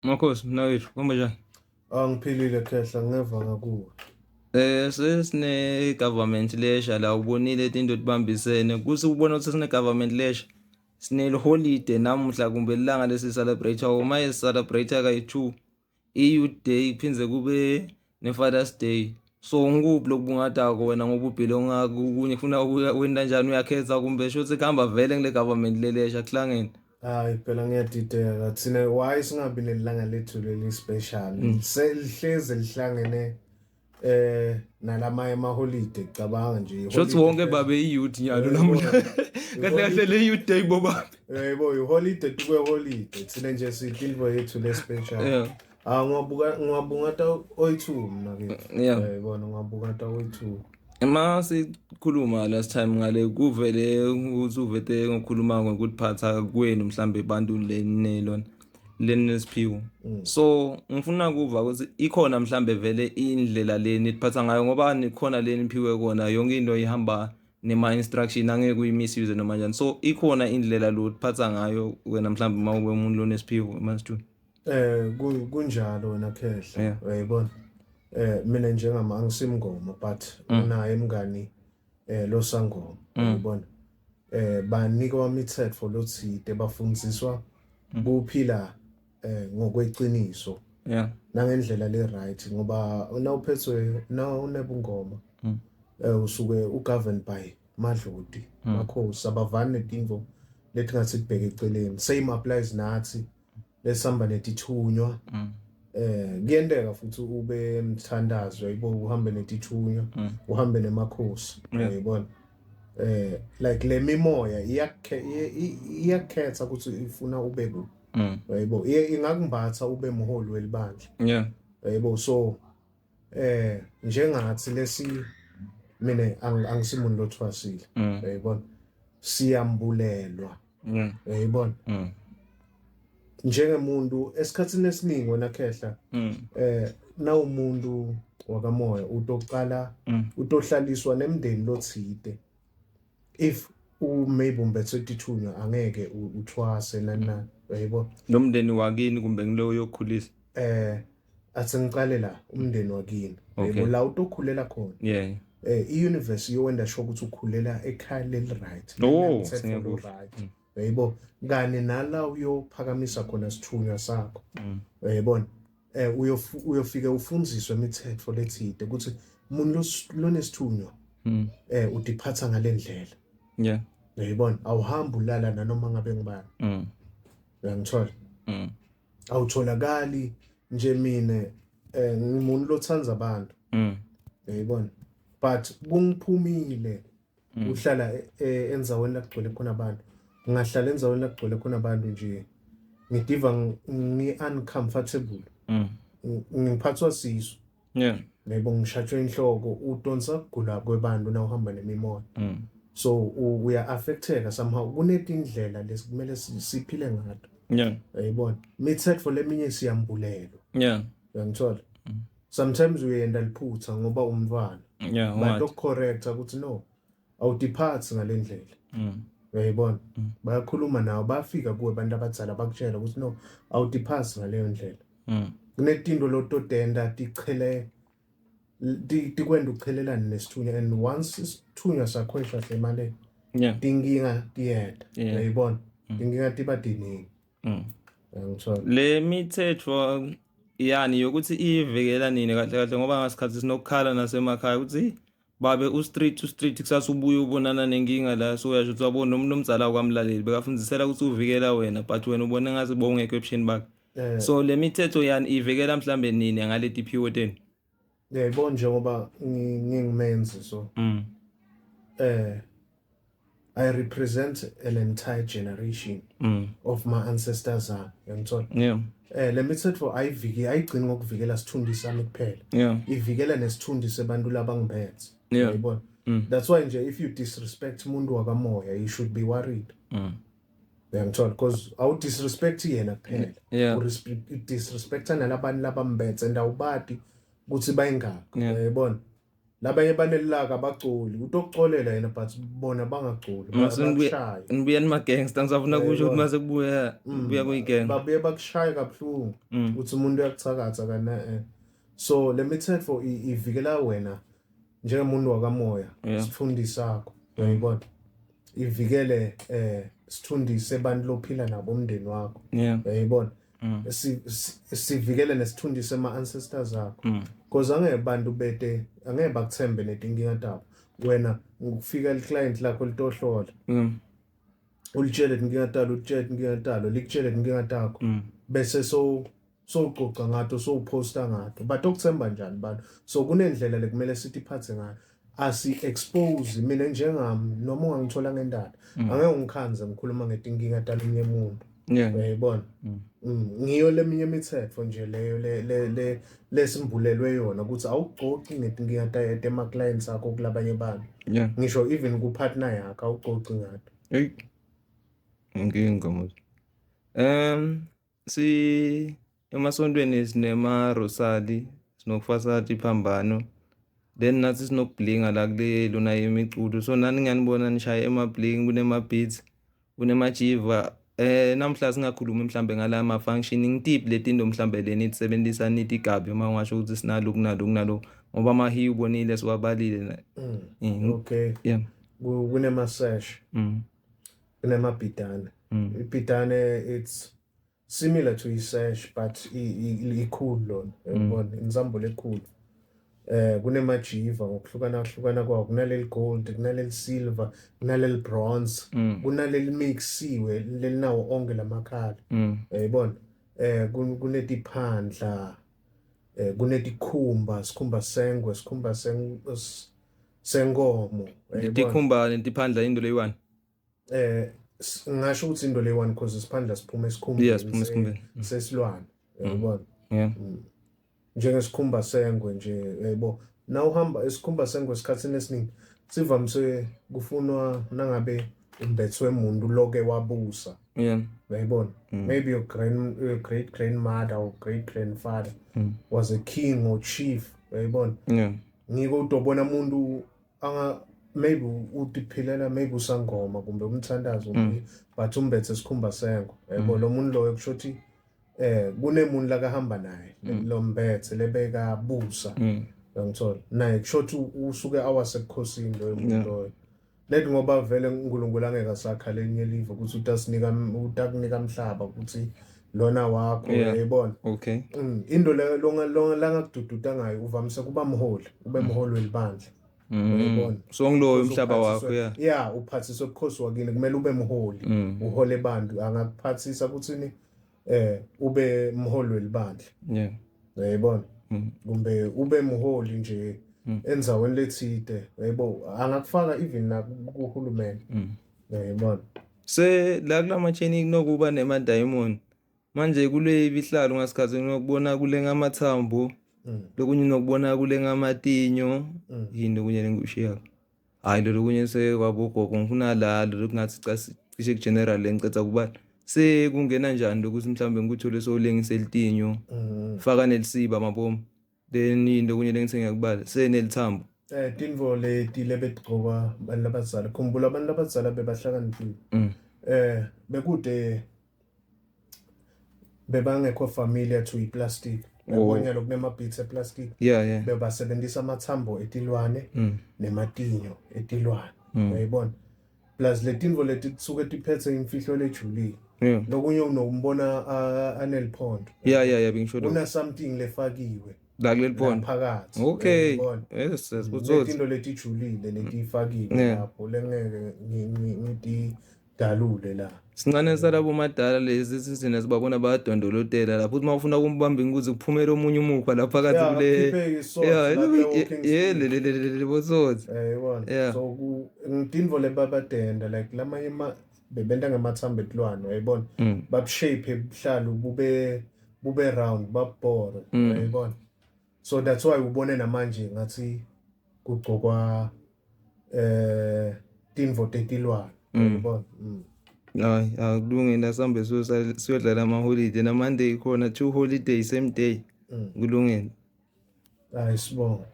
Makhosi mnaketfu, kuhamba njani? Angiphilile khehla, ngeva ngakuwe. Sesine government lesha la, ubonile tinto tibambisene. Kuthi ubona ukuthi sine government lesha. Sine holiday namuhla kumbe ilanga lesi celebrate uma celebrate kayi-2, i-Youth Day kuphindze kube ne-Father's Day. So ngikuphi lokubungatako wena ngoba ubhilonga kunye kufuna wenta njani, uyakhetha kumbe shuthi kuhamba vele ngile government lelesha kuhlangene? Hayi phela, ngiyadideka. Thina why singabi nelanga lethu leli special? Selihleze lihlangene nalamanye ama-holiday, cabanga nje. Shothi wonke babe i-youth nyalo namuhla. Kahle kahle le Youth Day bobabe. Yebo, i-holiday tukwe holiday. Thina nje sithi into yethu le special. Ah, ngiwabuka, ngiwabungata oyi-2 mina ke. Yayibona, ngiwabungata oyi-2. Uma sikhuluma last time ngale kuvele ukuthi uvete ngokukhuluma ngokuphatha kwenu mhlambe abantu lenelona lenesiphiwo. So ngifuna kuva ukuthi ikhona mhlambe vele indlela leni iphatha ngayo, ngoba nikhona leni iphiwe kona, yonke into ihamba nema instruction, angeke uyimisuse noma njani. So ikhona indlela lo uphatha ngayo wena mhlambe uma ube umuntu lonesiphiwo emasithu? Kunjalo wena khehla. Uyayibona. Mina njengama angisimngoma, but unaye umngani losangoma. Uyayibona. Banikwa imithetho lothide, bafundziswa kuphila ngokweqiniso nangendlela le right, ngoba nawuphethwe na unebungoma usuke ugoverned by madloti, makhosi, abavani netinto letingathi kubheke eceleni. Same applies nathi lesihamba netithunywa. Kuyenteka futhi ube mthandazo, yayibo, uhambe netithunywa, uhambe nemakhosi. Uyayibona, like le mimoya iyakhetha ukuthi ifuna ube kuphi. Yebo, ingakumbatha ube mholi welibandla. Yebo, so njengathi lesi mina angisimuntu lothwasile. Uyayibona, siyambulelwa. Uyayibona, njengemuntu esikhathini esiningi wena khehla, nawumuntu wakamoya utoqala utohlaliswa nemndeni lothide. If u maybe umbethe tithunywa, angeke uthwase nani nani, uyayibona. Lo mndeni wakini kumbe ngiloyo yokukhulisa? Athi ngiqale la, umndeni wakini. Yebo, la utokhulela khona. I-universe iyowenda sure ukuthi ukhulela ekhaya leli right. Oh, Linemthetho sengiyakuzwa. lo right. Yebo, kanye nala uyophakamisa khona sithunywa sakho. Uyayibona, uyofike ufundziswe imithetho lethide ukuthi umuntu lonesithunywa udiphatha ngalendlela. Uyayibona, awuhambi ulala nanoma ngabe ngibani. Uyangithola? Awutholakali nje. Mina ngimuntu lothanda abantu. Uyayibona, but kungiphumile uhlala endzaweni la kugcwele khona abantu. Ngingahlala endzaweni la kugcwele khona abantu nje, ngidiva ngi-uncomfortable. Ngiphathwa sisu. Yebo, ngishatshwe inhloko, udonsa kugula kwebantu na uhamba nemimoya. So uya-affecteka somehow. Kunetindlela lesikumele siphile ngato. Uyayibona, imithetho leminye siyambulelwa. Uyangithola, sometimes uyenda liphutha ngoba umntwana, bato-correcta ukuthi no, awudiphathi ngale ndlela. Uyayibona, bayakhuluma nawe, bayafika kuwe abantu abadzala, bakutshela ukuthi no, awudiphathi ngaleyo ndlela. Kunetinto lotodenda tichele tikwenda uchelelane nesithunywa, and once isithunywa sakhweshwa hle tinkinga tiyeda. Uyayibona, tinkinga tiba tiningi. Uyangithola? Le mithetho yani yokuthi ivikela nini kahle kahle, ngoba ngasikhathi sinokukhala nasemakhaya ukuthi babe u-street to street, kusasa ubuye ubonana nenkinga la, so uyasho ukuthi wabona nomuntu omdzala kwamlaleli bekafundisela ukuthi uvikela wena, but wena ubona ngathi bowungekho ebusheni bakhe. So le mithetho yani ivikela mhlambe nini ngaleti phiwo tenu? Uyayibona, njengoba ngingumenzi so I represent an entire generation of my ancestors ami, uyangithola? Yeah. Le mithetho ayiviki, ayigcini ngokuvikela sithundi sami kuphela. Ivikela nesithundi sebantu labangiphethe. Uyayibona, that's why nje if you disrespect umuntu wakamoya, you should be worried. Uyangithola, because awu disrespect yena kuphela, disrespecta nalabantu labambethe and awubati ukuthi bayingakho. Uyayibona. Labanye banelilaka abacoli, utokucolela yena but bona bangacoli, Mase nibuye bakushaye. nibuya nima-gangster, ngisafuna kusho ukuthi Uyayibona? mase kubuya kubuya kuyi-gang. Babuye bakushaye kabuhlungu ukuthi umuntu uyakuthakatha kana eh. So le mithetho ivikela wena njengomuntu wakamoya, isithundi sakho, uyayibona? Ivikele isithundi sebantu lophila nabo, umndeni wakho. Uyayibona? Sivikele nesithundi sema ancestors akho. Because angeke bantu bete, angeke bakuthembe netinkinga tabo. Wena ngikufika i-client lakho litohlola. Ulitshele tinkinga talo, ulitshele tinkinga talo, likutshele tinkinga takho. Bese so sowucoca ngato, sowuposta ngato. Batokuthemba njani bantu? So kunendlela lekumele sitiphathe ngayo. Asi expose mina njengami, noma ungangithola ngendaba, angeke ungikhanze ngikhuluma ngetinkinga talunye umuntu. Uyayibona? Ngiyo leminye imithetho nje leyo le le le lesimbulelwe yona ukuthi awucoci ngetinkinga tema clients akho kulabanye abantu. Ngisho even ku partner yakho awucoci ngato. Hey. Inkinga mos. Si emasontweni sinema rosali, sinokufasa iphambano. Then nathi sinokublinga la kule lona imiculo. So nani ngiyanibona nishaya ema bling, kunema beats, kunemajiva. Namhla singakhulumi mhlambe ngala ma function, ngitiphi letinto mhlambe leni tisebenzisa nithi igabi uma ungasho ukuthi sinalo kunalo kunalo, ngoba amahi ubonile siwabalile na. Okay. Kunema sash. Kunemabhidane. Ibhidane, it's similar to i-sash but ikhulu lona, uyabona, insambo ekhulu. Kunemajiva ngokuhlukana hlukana kwawo, kunaleli gold, kunaleli silver, kunaleli bronze, kunaleli mixiwe lelinawo onke lamakhala. Uyayibona? Kunetiphandla, kunetikhumba, sikhumba sengwe, sikhumba senkomo. Uyayibona? Letikhumba netiphandla into leyi-one. Ngasho ukuthi into leyi-one because isiphandla siphuma esikhumbeni. Yeah, siphuma esikhumbeni. Sesilwane. Uyayibona? Yeah. Njengesikhumba sengwe nje, yebo. Na uhamba isikhumba sengwe esikhathini esiningi sivamise kufunwa nangabe umbethwe umuntu loke wabusa. Uyayibona? Maybe your great grandmother or great grandfather was a king or chief. Uyayibona? Yeah. Ngiko utobona umuntu anga maybe utiphilela, maybe usangoma kumbe umthandazo, but umbethe isikhumba sengwe. Yebo, lo muntu loyo kusho ukuthi kunemuntu la kahamba naye lo mbethe lebeka busa. Uyangithola? Naye kusho ukuthi usuke awasekukhosini loyo muntu loyo. Lethi ngoba vele uNkulunkulu angeke asakha lenye live ukuthi utasinika, utakunika umhlaba ukuthi lona wakho, uyayibona? Okay. Into le longa longa langakudududa ngayo uvamise kuba mholi, ube mholi welibandla. Uyayibona? So ngiloyo umhlaba wakho, yeah. Yeah, uphathiswe ubukhosi wakini, kumele ube mholi, uhole abantu, angakuphathisa ukuthi ni ube mholi welibandla. Uyayibona? Kumbe ube mholi nje endzaweni letsite, yebo, angakufaka even na kuhulumeni. Uyayibona? Se la kulama chain kunokuba nema diamond. Manje kule ibihlalo ngasikhathi ngiyokubona kule ngamathambo. Lokunye nokubona kule ngamatinyo. Yini lokunye lengikushiya? Hayi, lo lokunye sekwabogogo, ngifuna la lo kungathi cha cishe ku general lengicetha kuba sekungena njani lokuthi mhlambe ngikuthole sowulengise litinyo. Faka nelisiba mabomu. Then yini lokunye lengithe ngiyakubala? Senelithambo. Tintfo leti lebetigcokwa abantu labadzala, khumbula abantu labadzala bebahlakaniphile. Bekude bebangekho familiar to i-plastic. Yabona lokunema beads e-plastic. Bebasebenzisa amathambo etilwane nematinyo etilwane. Uyayibona? Plus letintfo leti tisuke tiphethe imfihlo lejulile. Lokunye unokumbona aneliphondo. Yeah, bengisho lokho. Kuna something lefakiwe La kuleli phondo. phakathi. Okay. Uyayibona? Yes, kuzothi. Letinto letijulile letifakiwe lapho lengeke ngitidalule la. Sincane salabo madala lezi sisina sibabona bayadondolotela lapho, uthi mawufuna ukumbamba inkuzi kuphumela omunye umukhwa lapha phakathi kule akhiphe i-swords la kule walking stick. Le le le le le botsotsi. Yibona. So ku ngitintfo lebabadenda like lamanye ma bebenta ngamathambo etilwane, uyayibona? Babushape buhlalu bube round, babhore, uyayibona? So that's why ubone namanje ngathi kugcokwa tintfo tetilwane, uyayibona? Hayi, akulungile, asambe siyodlala ama holiday na Monday, khona two holiday same day. Kulungile. Hayi, sibonga.